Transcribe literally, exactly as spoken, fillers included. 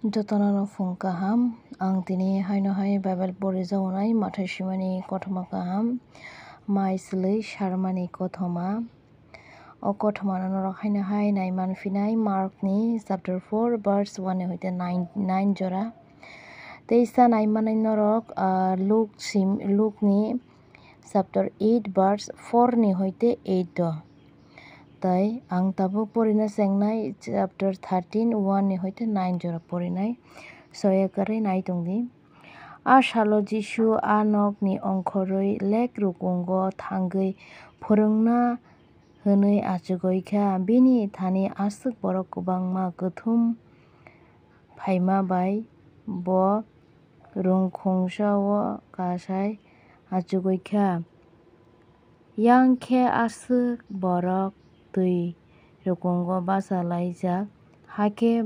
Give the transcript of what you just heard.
Jotono no phung kaham. Ang tini haino hai Bible porijago nai, Mathai simani kothoma kaham, mai swlwi sarmani kothoma. O kothoma no norok haino hai nai man phinai, Mark ni chapter four verse one ni hoite nine, nine jora. Teisa nai manai norok, ah, Luke sim-, Luke ni chapter eight verse four ni hoite eight do. Tai ang tabuk porina chengnai chapter thirteen one ni hoite nine jora porinai. Soya kwrwi nai tongdi. A salo Jisu a nokni ongkhorwi lek rukungo thangwi phwrwngna hwnwi achugwi kha. Bini thani aswk borok kwbangma kwthum phaima bai bo rungkhungsao kasai achugwi kha. Yang khe aswk borok twi rukungo bacha laijak, hakhe